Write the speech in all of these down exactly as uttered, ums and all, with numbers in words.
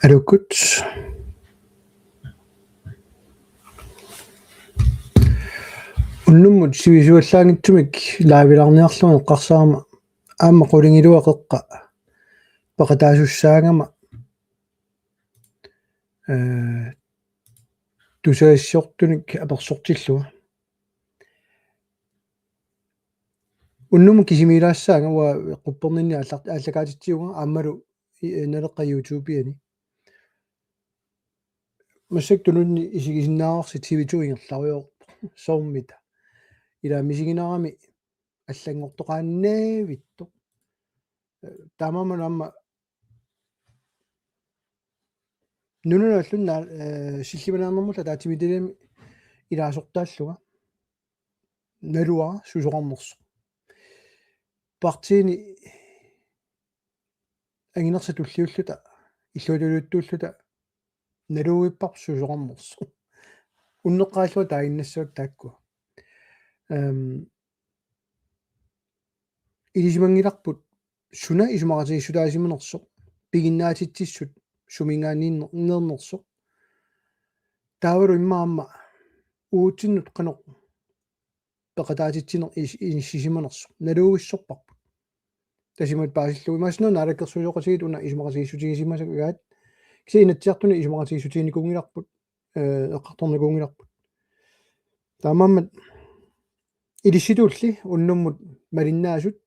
Aluukkut. Unnummut sivisuallaanngitsumik live-ilaarniarlugu eqqarsarama aamma qulingiluat qeqqa peqataasussaagama, ee, tusagassiortunik apersortillunga. Unnummut kisimiilaassaanga uanga qupperninni aallar-, aallakaatitsivunga aammalu i-, Naleqqap YouTube-iani. Massakkut tununni isigisinnaavarsi T V to ingerlarujoorpoq. Soormita. Ila misiginarami allanngortoqaannavittoq. Taamaammat aamma nunanut allanut, ee, sillimaniarnermullu ataatsimiititaliami ilaasortaallunga. Naluara susoqarnersoq. Partiini anginersat tulliulluta, illuatungiliuttuulluta, naluvippara susoqarnersoq. Unneqqarillunga taaginnassavakka taakkua. Ehm, ilisimanngilarput suna isumaqatigiissutaasimanersoq, piginnaatitsissut suminngaanniinner-, -nernersoq. Taavalu immaqa aamma uatsinnut qanoq peqataatitsineq is-, inissisimanersoq. Naluvissorparput. Tassa imatut paasillugu. Imaassinnaavoq naalakkersuisooqatigiit una isumaqatigiissutigisimasagaat. Kisianni Inatsisartuni isumaqatigiissutiginikuunngilarput, ee, eqqartornikuunngilarput. Taamaammat ilissitulli unnummut malinnaasut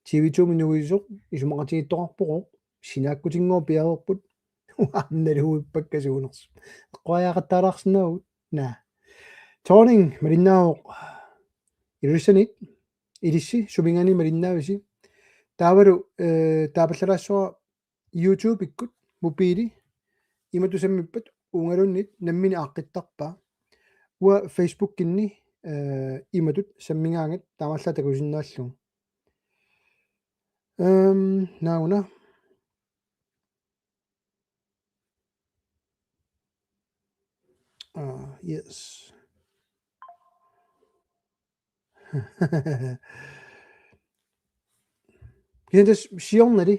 T V to-mi nuisoq isumaqatigiittoqarpoq, sinaakkutinngooq piareerput, uanga naluvippakka suunersut. Eqquaariaqattaalaarsinnaavugut. Naa. Thorning malinnaavoq Ilulissanit, ilissi suminngaanniit malinnaavisi. Taavalu, ee, taapallalaassavara YouTube-ikkut mobili imatut sammippat uungaluunniit nammineq aaqqittarpaa. Uanga Facebookinni, ee, imatut sammigaangat taamaallaat takusinnaallugu. Ehm, naaguna. Ah, yes. Kisianni tassa siornali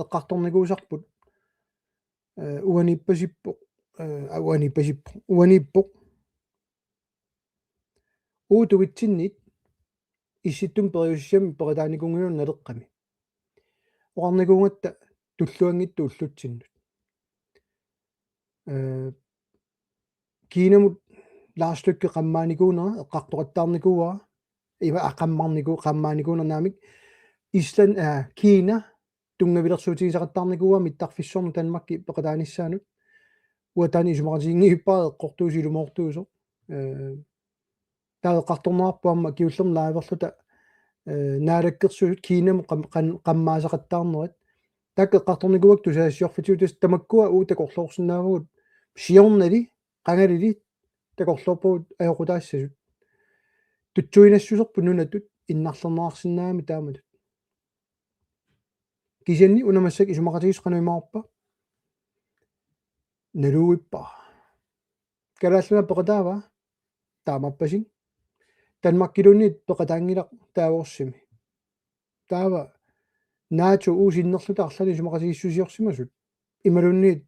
eqqartornikuusarput, ee, uaniippasippoq, ee, aa, uaniippasippoq, uaniippoq. Uagut tuvitsinniit Issittumi periusiami peqataanikuunnginnama Naleqqami. Oqarnikuugatta tulluanngitsoq ullutsinnut. Ee, Kiinamut Lars Løkke qammaanikuunera eqqartoqattaarnikuuara, ima aa qammarniku-, qammaanikuunera naamik, Island, ee, Kiina tunngavilersuutigisaqattaarnikuuaa mittarfissuarnut Danmarki peqataanissaanut. Uanga taanna isumaqatiginngivippara eqqortuusoq ilumoortuusoq. Ee, taava eqqartorneqarpoq aamma kingullermik liverluta, ee, naalakkersuisut Kiinamut qam-, qan-, qammaasaqattaarnerat. Taakku eqqartornikuuakka tusagassiorfitsigut, tassa tamakkua uagut takorloorsinnaavagut siornali, qangalili takorloorpagut ajoqutaassasut. Tutsuinassuserput nunatut innarlerneqarsinnaammat taamatut. Kisianni una massakkut isumaqatigiissut qanoq imaarpa? Naluvippara. Kalaallit Nunaat peqataava? Taamaappasik. Danmarkiluunniit peqataanngilaq taava Orsimi. Taava NATO uagut sinnerluta arlaannik isumaqatigiissusiorsimasut. Imaluunniit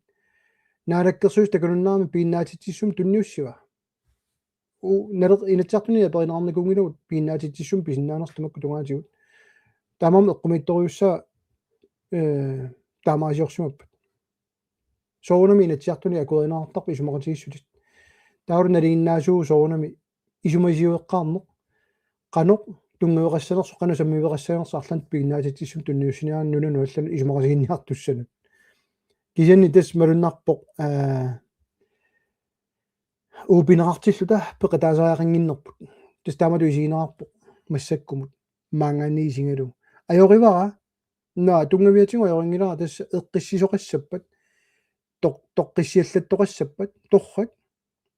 naalakkersuisut takanunnaarmik piginnaatitsissumik tunniussiva? Uagut Naleq-, Inatsisartuni aperineqarnikuunngilagut piginnaatitsissumik pisinnaanersoq tamakku tungaatigut. Taamaammat eqqumiitsorujussuaq, ee, taamaaliorsimappat. Soorunami Inatsisartuni akuerineqartarpoq isumaqatigiissutit. Taavalu nalinginnaasuuvoq soorunami isumasiueqqaarneq. Qanoq tunngaveqassanersoq, qanoq sammiveqassanersoq arlaannik piginnaatitsissumik tunniussiniarneq nunanut allanut isumaqatiginninniartussanut. Kisianni tassa malunnarpoq, ee, uagut pineqartilluta peqataasariaqannginnerput. Tassa taamatut isigineqarpoq massakkumut. Maanngaanniit isigalugu. Ajorivara, naa, tunngaviatigut ajorinngilaa, tassa eqqissisoqassappat, toq-, toqqissiallattoqassappat, torrak.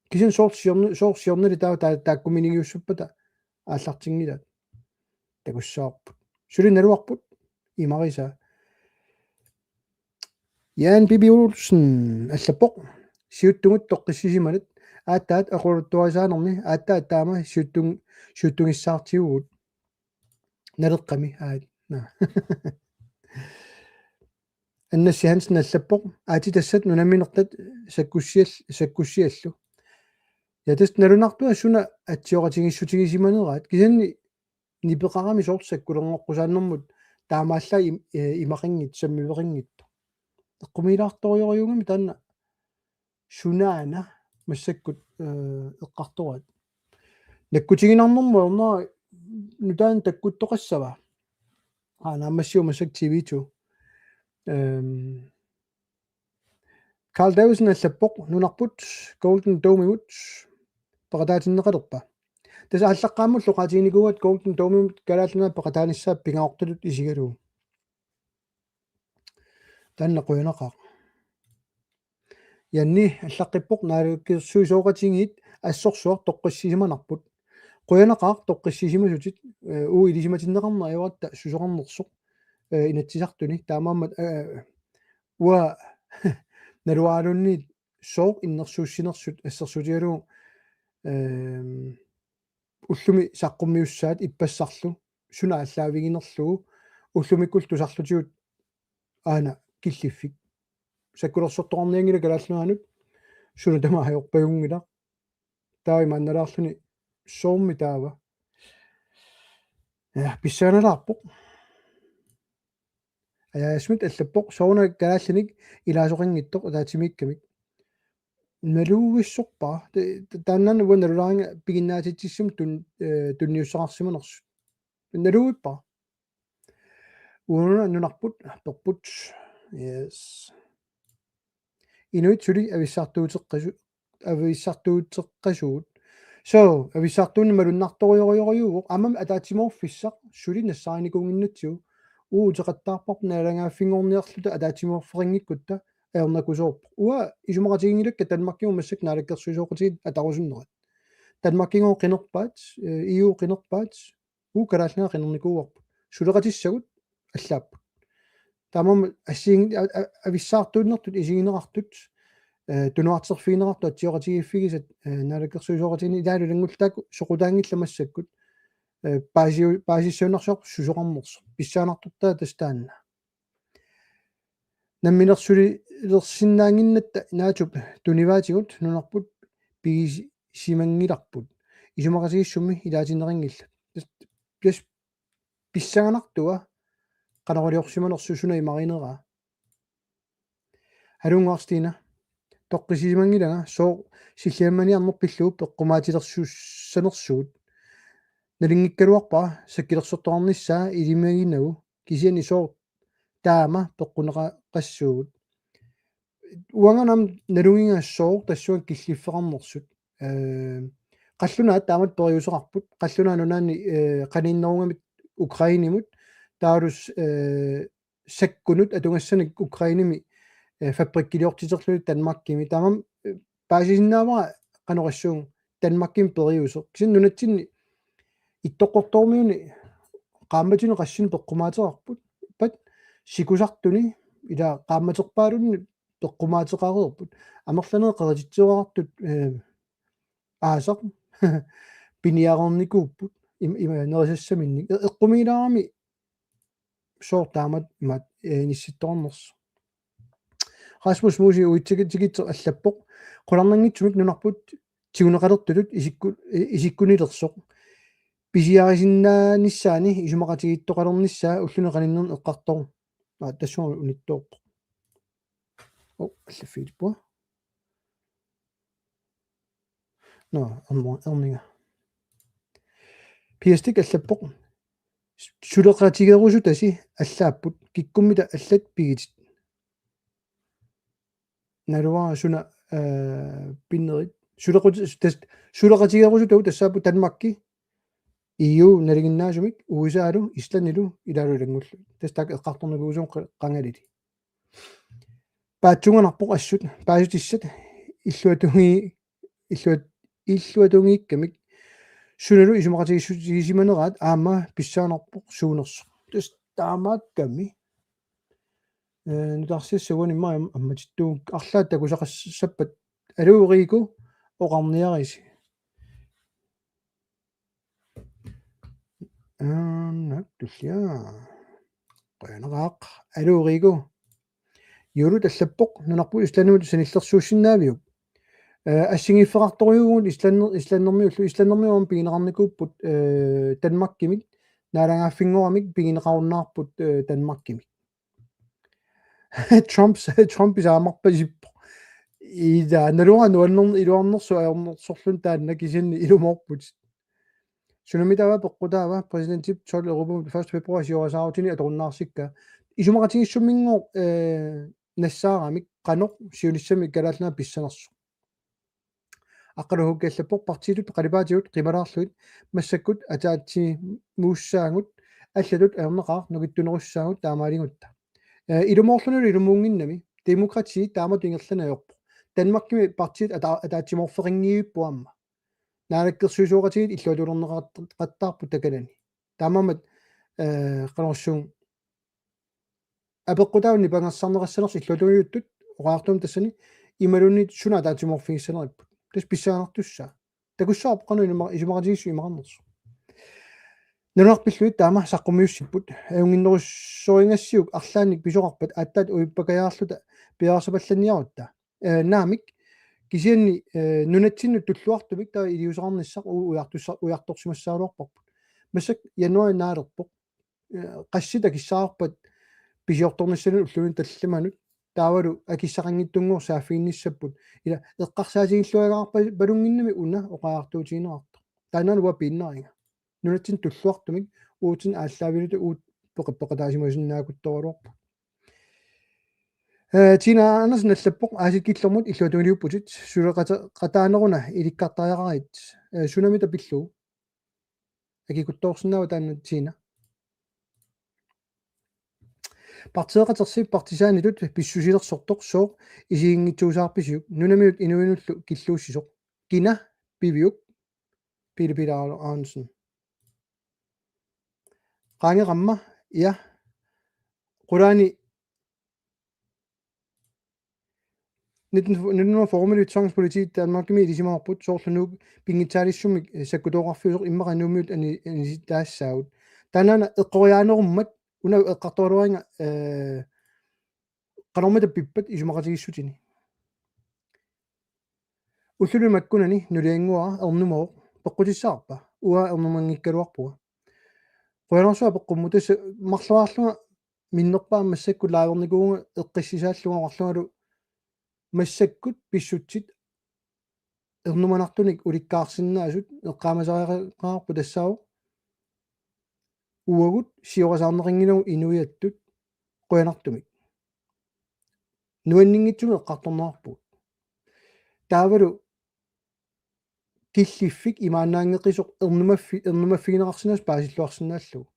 Kisianni soorlu siorna-, soorlu siornali taava taa-, taakku minigiussappata aallartinngilaat. Takussavarput. Suli naluarput. Imarisaa. Jan Bibi Olsen allappoq: Siuttugut toqqissisimalat. Aatsaat aquluttuarisaanermi aatsaat taama siuttun-, siuttugissaartigut. Naleqqami, aat. Naa. Annassi Hansen allappoq: Aatsitassat nunaminertat sakkussial-, sakkussiallu. Ja tassa nalunartua suna atsioqatigiissutigisimaneraat. Kisianni nipeqarami soorlu sakkulerneqqusaannermut taamaallaat im-, eh, imaqanngitsoq, sammiveqanngitsoq. Eqqumiilaartorujorujuugami taanna sunaana massakkut, eh, eqqartoraat. Nakkutiginarnermut ajornera nutaanik takkuttoqassava? Aa, naammassivoq massakkut T V to. Ehm, Carl Davidsen allappoq: Nunarput Golden Dome-imut peqataatinneqalerpa? Tassa aallaqqaammullu oqaatiginikuuaat Golden Dome-imut Kalaallit Nunaat peqataanissaa pingaartutut isigalugu. Taanna qujanaqaaq. Janni allaqqippoq: Naalakkersuisooqatigiit assorsuaq toqqissisimanarput. Qujanaqaaq toqqissisimasutit, eh, uu ilisimatinneqarneq ajoratta susoqarnersoq, eh, Inatsisartuni. Taamaammat, eh, uanga naluaraluunniit sooq innersuussinersut assersuutigalugu, ehm, ullumi saqqummiussaat ippassarlu, suna aallaaviginerlugu, ullumikkullu tusarlutigut aana killiffik. Sakkulersortoqarnianngilaq Kalaallit Nunaannut, suna tamaat ajorpajunngilaq. Taava imaannalaarluni soormi taava. Ja, pissanganalaarpoq. Ajaasmit allappoq: Sooruna kalaallinik ilaasoqanngitsoq ataatsimiikkamik? Naluvissorpara. Ta-, ta-, taannaana uanga nalulaariga piginnaatitsissummik tun-, eh, tunniussaqarsimanersut. Naluvippara. Uunga nunarput, perput. Yes. Inuit suli avissaartuuteqqasu-, avissaartuuteqqasugut. So, avissaartuunneq malunnartorujorujorujuuvoq, aammami ataatsimoorfissaq suli nassaarinikuunnginnatsigu. Uteqattaarparput naalagaaffinngorniarluta ataatsimoorfeqanngikkutta ajornakusoorpoq. Uanga isumaqatiginngilakka Danmarkimut massakkut naalakkersuisooqatigiit atarusunnerat. Danmarkigooq qinerpaat, eh, E U qinerpaat, uagut Kalaallit Nunaat qinernikuuarput. Suleqatissagut allaapput. Taamaammat assigiin-, a-, a-, avissaartuunnertut isigineqartut, eh, tunuarterfigineqartut atsioqatigiiffigisat, eh, naalakkersuisooqatigiinni ilaalu ilanngullugit taakku soqutaanngillat massakkut, eh, paasiu-, paasissagunarsivoq susoqarnersoq. Pissanganartortaa tassa taanna. Namminersulilersinnaannginnatta naatsup tunivaatigut nunarput pigisimanngilarput. Isumaqatigiissummi ilaatinneqanngillat. Tassa, tassa pissanganartua qanoq iliorsimanersoq suna imarineraa. Alunnguaq Stina. Toqqissisimanngilanga sooq silliammaniarneq pillugu peqqumaatilersussanersugut. Nalunngikkaluarpara sakkulersortoqarnissaa ilimaginagu, kisianni sooq taama peqquneqaqassuugut. Uanga aamma nalunngilara sooq tassunga killiffeqarnersut. Eh, qallunaat taamatut periuseqarput. Qallunaat Nunaanni, eh, qaninnerugamik Ukrainemut. Taavalu, eh, sakkunut atugassanik Ukrainemi, eh, fabrikkiliortiterluni Danmarkimi. Taamaammat, eh, paasisinnaavara qanoq issuunga Danmarkimi periuseq. Kisianni nunatsinni Ittoqqortoormiuni qaammatini qassinik peqqumaateqarput. Pat sikusartuni ila qaammaterpaalunni peqqumaateqareerput. Amerlanerit qerititsisoqartut, eh, aasaq piniareernikuupput. Im-, ima nerisassaminnik. E-, eqqumiilaarami sooq taamatut imaat, eh, inissittoqarnersoq. Rasmus Musi Uitsiki-, tikitseq allappoq: Qularnanngitsumik nunarput tiguneqalertutut isikku-, eh, isikkunilersoq. Pisiarisinnaanissaani isumaqatigiittoqalernissaa ulluni qaninnerni eqqartoq. Aa, tassunga unittoorpoq. Oh, allaffigilerpunga. Nå, ermo-, erminnga. Piastik allappoq: Suleqatigerusutasi allaapput, kikkummita allat pigitit. Naluara suna, eh, pinnerit. Sulequt-, tas-, suleqatigerusutavut tassaapput Danmarki, E U nalinginnaasumik, U S A-lu, Islandilu, ilaalu ilanngullugit. Tassa taakku eqqartornikuusugut qa-, qangalili. Paatsuunganarpoq assut, paasissutissat, illuatungi-, illuat-, illuatungiikkamik, sunalu isumaqatigiissutigisimaneraat aamma pissanganarpoq suunersoq. Tassa taamaakkami. Eh, nutaarsiassat uani immaqa am-, ammatittuugukku arlaat takusaqassappat Aluuriku oqarniarisi. Aana, tullia. Qujanaqaaq. Aluuriku. Juulut allappoq: Nunarput Islandimut sanillersuussinnaaviuk? Eh, assigiiffeqartorujuuvugut islanner-, islandermiullu, islandermiut aamma pigineqarnikuupput, eh, Danmarkimik, naalagaaffinngoramik pigineqarunnaarput, eh, Danmarkimik. Trump, Trump isaamarpasippoq. Ida, naluara nuanner-, iluarnersoq ajornersorluni taanna kisianni ilumoorput. Sunami taava peqqutaava præsidentip tolv Europamut første februar siorasaarutini atorunnaarsikkaa. Isumaqatigiissumiinngooq, eh, nassaaramik qanoq siunissami Kalaallit Nunaat pissanersoq. Aqqaluhukki allappoq: Partiitut qalipaatigut qimalaarlugit massakkut ataatsimuussaagut, allatut ajornaqaaq nukittunerussaagut taamaaligutta. Eh, ilumoorlunilu ilumuunnginnami, demokrati taamatut ingerlaneq ajorpoq. Danmarkimi partiit ata-, ataatsimoorfeqanngivipput aamma. Naalakkersuisooqatigiit illuatungiliorneqartarput takanani. Taamaammat, eh, qanorsuaq apeqqutaavoq nipangersarneqassanersoq illuatungiliuttut oqariartuummat tassani imaluunniit suna ataatsimoorfigissaneripput. Tassa pissanganartussaaq. Takussavarput qanoq inuma-, isumaqatigiissut imaqarnersoq. Nalunarpillugu taama saqqummiussipput. Ajunnginnerussorigassiuk arlaannik pisoqarpat aatsaat uippakajaarluta piareersapallanniarutta. Eh, naamik, kisianni, eh, nunatsinnut tulluartumik taava iliuuseqarnissaq u-, ujartussa-, ujartorsimassagaluarparput. Massakkut januaari naalerpoq. Eh, qassit akissaqarpat pisiortornissaannut ulluni tallimanut, taavalu akissaqanngitsunngooq saaffiginnissapput, ila eqqarsaatigilluagarpalunnginnami una oqariartuutigineqartoq. Taannaana uanga piinnariga. Nunatsinnut tulluartumik uatsinnut aallaavigaluta uagut peqippeqataasimasinnaakuttoraluarput. Eh, Tina Andersen allappoq: Aasiit killormut illuatungiliupputit, suleqata-, qataaneruna ilikkartariaqarit, eh, sunamita pillugu? Akikuttoorsinnaava taanna, Tina? Partiiqatersi partisaanitut pissusilersortoq sooq isiginngitsuusaarpisiuk, nunamiut inuinullu killuussisoq? Kina piviuk? Pele Peter Aronsen. Qaangeqarma, ja. Qulaani nitten, nitten hundrede og fyrre-mi tvangspoliti Danmarkimi ilisimavarput, soorlu Nuuk pinngitsaaliissummik, eh, sakkutooqarfiusoq immaqa Nuummiut ani-, anisitaassaagut. Taannaana eqqoriaanerummat una eqqartoraluariga, eh, qanormita pippat isumaqatigiissutini. Ulluni makkunani nuliannguara ernumavoq, peqqutissavarput? Uanga ernumanngikkaluarpunga. Qujanarsuaq peqqummut, tassa marloriarlunga minnerpaamik massakkut live-ernikuuvunga eqqissisaallunga oqarlungalu massakkut pissutsit ernumanartunik ulikkaarsinnaasut eqqaamasariaqarpoq tassaavoq uagut siorasaarneqanngilagut inuiattut qujanartumik. Nuanninngitsumik eqqartorneqarpugut. Taavalu killiffik imaannaanngeqisoq ernumaffi-, ernumaffigineqarsinnaasoq paasilluarsinnaallugu.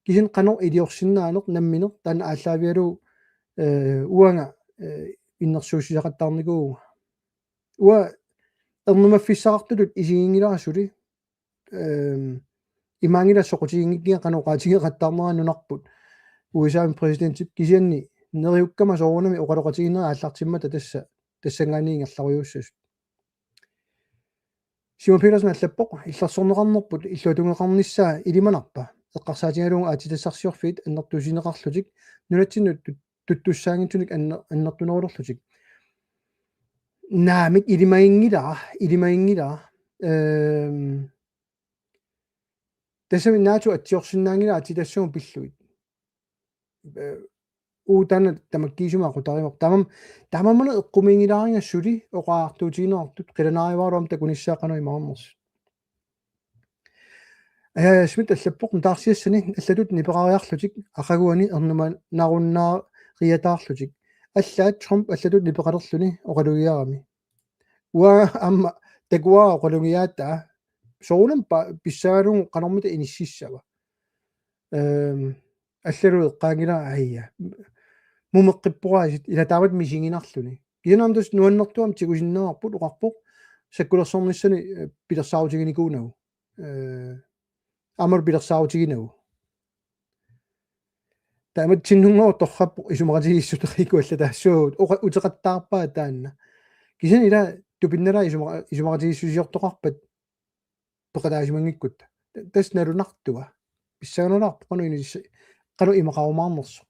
Kisianni qanoq iliorsinnaaneq nammineq taanna aallaavigalugu, eh, uanga, eh, innersuussisaqattaarnikuuvunga. Uanga ernumaffissaqartutut isiginngilara suli, ehm, imaanngilaq soqutiginngikkiga qanoq oqaatigeqattaarnera nunarput U S A-mi præsidentip, kisianni neriukkama soorunami oqaloqatigiinnerit aallartimmata tassa tassanngaanniit ingerlarujuussasut. Simon Petersen allappoq: Illersorneqarnerput illuatungeqarnissaa ilimanarpa? Eqqarsaatigalugu aatsitassarsiorfiit annertusineqarlutik nunatsinnut tut-, tuttussaanngitsunik anner-, annertunerulerlutik. Naamik, ilimaginngilara, ilimaginngilara. Ehm, tassami NATO atsiorsinnaanngilaq aatsitassagut pillugit. Eh, uagut taanna tamakkiisumik aqutarivarput. Taamaam-, taamaammat eqqumiigilaariga suli oqariartuutigineqartut, qilanaarivaarlu aamma takunissaa qanoq imaarnersut. Aja Schmidt allappoq: Nutaarsiassani allatut nipeqariarlutik aqaguani ernumanarunnaariataarlutik. Allaat Trump allatut nipeqalerluni oqalugiarami. Uanga aamma takuara oqalugiaataa. Soorunami pa-, pissagalugu qanormita inississava. Ehm, allalu eqqaanngilara, aja. Mumeqqipporaasiit, ila taamatut misiginarluni. Kisianni aamma tassa nuannertuumik tigusinnaavarput, oqarpoq sakkulersornissani, eh, pilersaarutiginikuunagu. Eh, aammalu pilersaarutiginagu. Taamatsinnunngooq torrappoq isumaqatigiissut, eqikkut allatut taassuma oqa-, uteqattaarpaa taanna. Kisianni ila tupinnalaaq isuma-, isumaqatigiissusiortoqarpat peqataasimanngikkutta. Ta-, tassa nalunartua. Pissanganalaarpoq qanoq inissaq, qanoq imaqarumaarnersoq.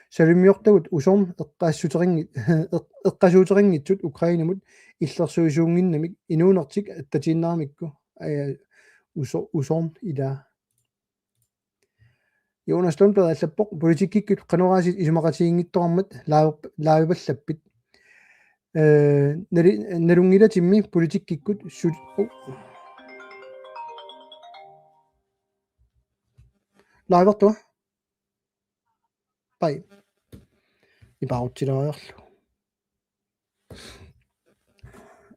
Salimmiortagut usorn eqqaassuteqanngit-, eq-, eqqaasuuteqanngitsut Ukrainemut illersuisuunnginnamik inuunertik attatiinnaramikku. Aja, uso-, usorn ila. Jonas Lundblad allappoq: politikkikkut qanoraasiit isumaqatiginngittoqarmat laaver-, laavipallappit. Eh, nali-, nalunngilatimmi politikkikkut sul-, oh. Laavertua? Pai. Ipaarutsilaariarlugu.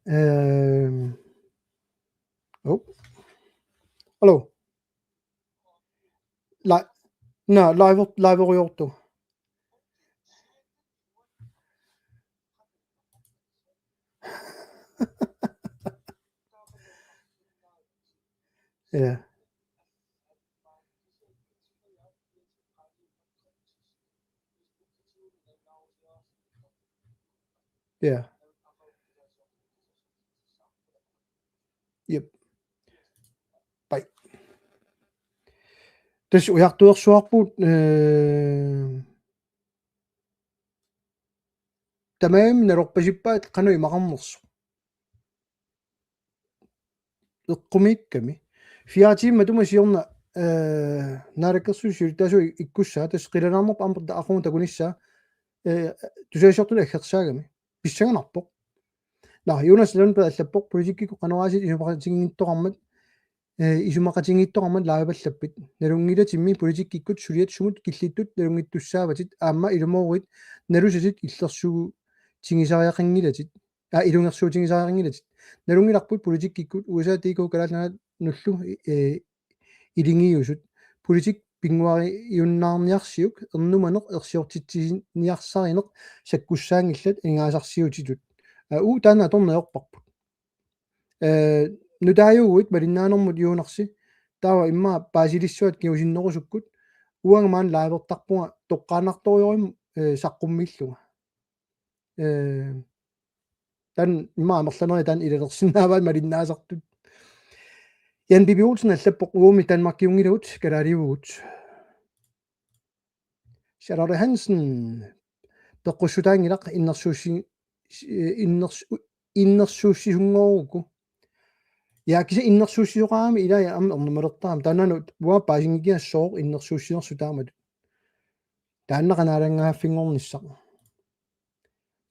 Ehm. Oh. Hallo. La-, na, live, live oriortu. Ja. Ja. Jep. Pai. Tassa ujartuersuarput, eh, tamarmik nalorpasippaat qanoq imaqarnersoq. Eqqumiikkami. Fire timer matuma siorna, eh, Naalakkersuisut siulittaasuat ikkussaat, tassa qilanaarnerput aamma aqagu takunissaa, eh, tusagassiortunik aggersaagami. Pissanganarpoq. Nå, Jonas Lundblad allappoq: politikkikkut qanoraasiit isumaqatiginngittoqarmat, eh, isumaqatiginngittoqarmat laavipallappit. Nalunngilatimmi politikkikkut suliat sumut killittut nalunngittussaavatit aamma ilumoorit nalusatit illersuutigisariaqanngilatit. Aa, ilungersuutigisariaqanngilatit. Nalunngilarput politikkikkut U S A, D K, Kalaallit Nunaat nullu, eh, iligiiusut. Politik pinnguariunnaarniarsiuk ernumaneq ersiortitsiniarsarineq sakkussaanngillat aningaasarsiutitut. Aa, uu, taanna atorneq ajorparput. Eh, nutaajuguit malinnaanermut Jonasi, taava immaqa paasilissuat kingusinnerusukkut, uanga maani laavertarpunga toqqaannartorujorujummik, eh, saqqummiillunga. Eh, taanna immaqa amerlanerit taanna ilalersinnaavaat malinnaasartut. Jan Bibi Olsen allappoq: uumi Danmarkiunngilagut, kalaaliuvugut. Charlotte Hansen: peqqussutaanngilaq, innersuussi-, eh, inners-, u-, innersuussisunngoruku. Ja, kisianni innersuussisoqarami ilaa aamma ernumalertarami. Taannaana uanga paasinngikkiga sooq innersuussinersoq taamatut. Taanna qanaalanngaffinngornissaq.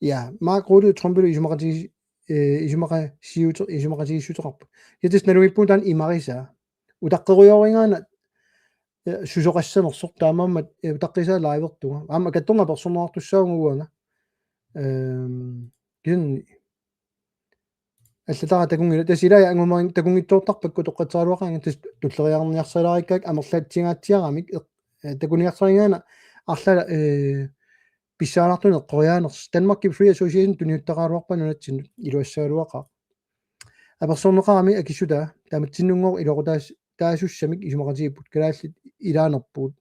Ja, Mark Rutte: Trumpilu isumaqati-, eh, isumaqasiute-, isumaqatigiissuteqarpoq. Ja, tassa nalugippugut taanna imarisaa. Utaqqerujoorigaanni, eh, susoqassanersoq, taamaammat, eh, utaqqisaa laavertunga. Aamma kattorna apersorneqartussaavunga uanga. Ehm, kisianni allatara takunngilaq. Tassa ilaa angumeri takunngitsoortarpakka utoqqatseraluaqaanga, tassa tulleriiaarniarsarilaarikkakkit amerlatsigaatsiaramik, eh, eh, takuniarsarigaanni arlaat, eh, pissanganartunik eqqoriaanersoq. Danmarkip Free Association tuniuttaraluarpaa nunatsinnut, iluassagaluaqaaq. Apersorneqarami akissutaa, tamatsinnunngooq iluaqutaas-, taasussamik isumaqatigiipput, kalaallit ilaanerpugut.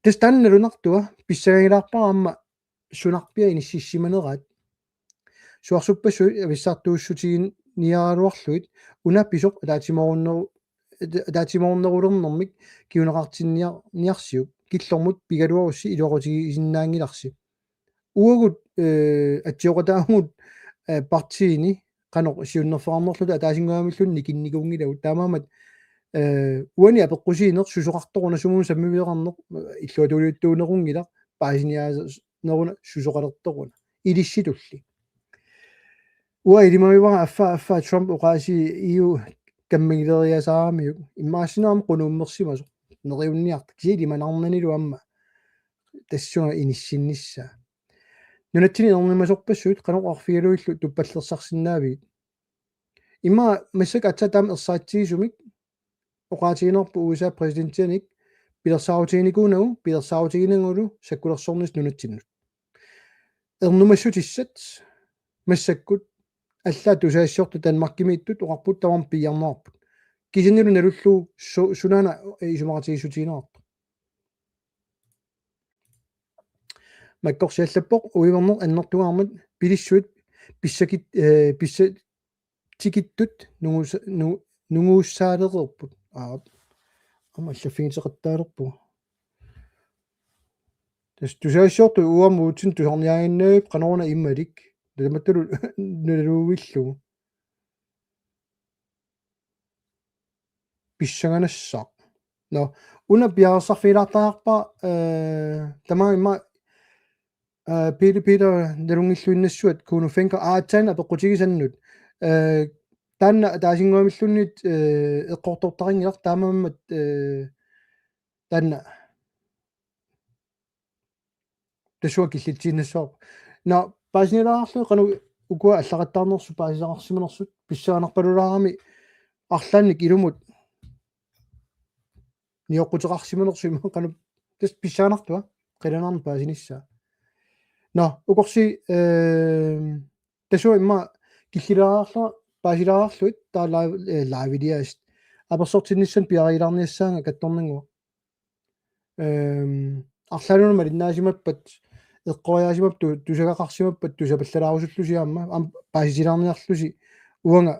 Tassa taanna nalunartua, pissangagilaarpara aamma sunarpiaq inississimaneraat. Suarsuppassuit avissaartuussutiginiaraluarlugit una pisoq ataatsimoorunneru-, ata-, ataatsimoornerulernermik kinguneqartinniar-, niarsiuk. Killormut pigaluarussi iluaqutigisinnaanngilarsi. Uagut, eh, atsioqataavugut, eh, partiini qanoq siunnerfeqarnerluta ataasinnguamilluunniit nikinnikuunngilagut. Taamaammat, eh, uani apeqqusiineq susoqartoq una, sumut sammiveqarneq, eh, illuatungiliuttuunerunngilaq, paasiniaaneruna susoqalertoruna. Ilissitulli. Uanga ilimagivara affaa, affaa Trump oqaasii E U kammagileriasaaramiuk. Imaassinnaavoq qunuummersimasoq. Neriunniarta. Kisianni ilimanarnanilu aamma tassunga inissinnissaa. Nunatsinni ernumasorpassuit qanoq oqarfigalugillu tuppallersarsinnaavigit? Immaqa massakkut aatsaat taama ersaritsigisumik oqaatigineqarpoq U S A præsidentianik pilersaarutiginikuunagu, pilersaarutiginagu sakkulersornissaq nunatsinnut. Ernumassutissat massakkut allaat tusagassiortut Danmarkimiittut oqarput tamarmik piiarneqarput. Kisiannili nalullugu su-, sunaana isumaqatigiissutigineqartoq. Makkorsi allappoq: uiverneq annertungaarmat pilissuit pissakit-, eh, pissa-, tikittut nungusa-, nu-, nunguussaalereerput. Aap. Aamma allaffigiteqattaalerpugut. Tassa tusagassiortut uagut uutsin tusarniaaginnavippoq qanoruna immalik. Tamattalu naluluuillugu. Pissanganassaaq. Nå, una piareersarfigilaartariaqarpara, eh, tamaat immaqa, eh, Peter, Peter nalunngilluinnassuat Kuno Fencker aatsaat apeqqutigisannut. Eh, taanna ataasinnguamilluunniit, eh, eqqortortaqanngilaq taamaammat, eh, taanna tassunga killitsiinnassavarput. Nå, paasinialaarlugit qanoq ukua allaqattaarnersut paasisaqarsimanersut pissanganarpalulaarami arlaannik ilumut nioqquteqarsimanersut ima qanoq tassa pissanganartua qilanaarneq paasinissaa. Nå, ukorsi, eh, tassunga immaqa killilaarlunga paasilaarlugit taava live, eh, live-iliaasut. Apersortinnissamut piareerilaarniassaanga kattornannguaq. Ehm, arlaannut malinnaasimappat, eqqoriaasimappat, tu-, tusagaqarsimappat, tusapallalaarusullusi aamma, aamma paasitilaarniarlusi uanga,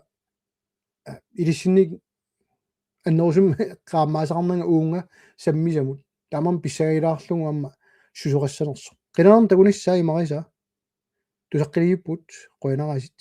eh, ilissinnik annerusumik qaammaasaqarnanga uunga sammisamut. Taamaammat pissangagilaarlugu aamma susoqassanersoq. Qilanaarneq takunissaa imarisaa. Tusaqqiliipput, qujanaraasit.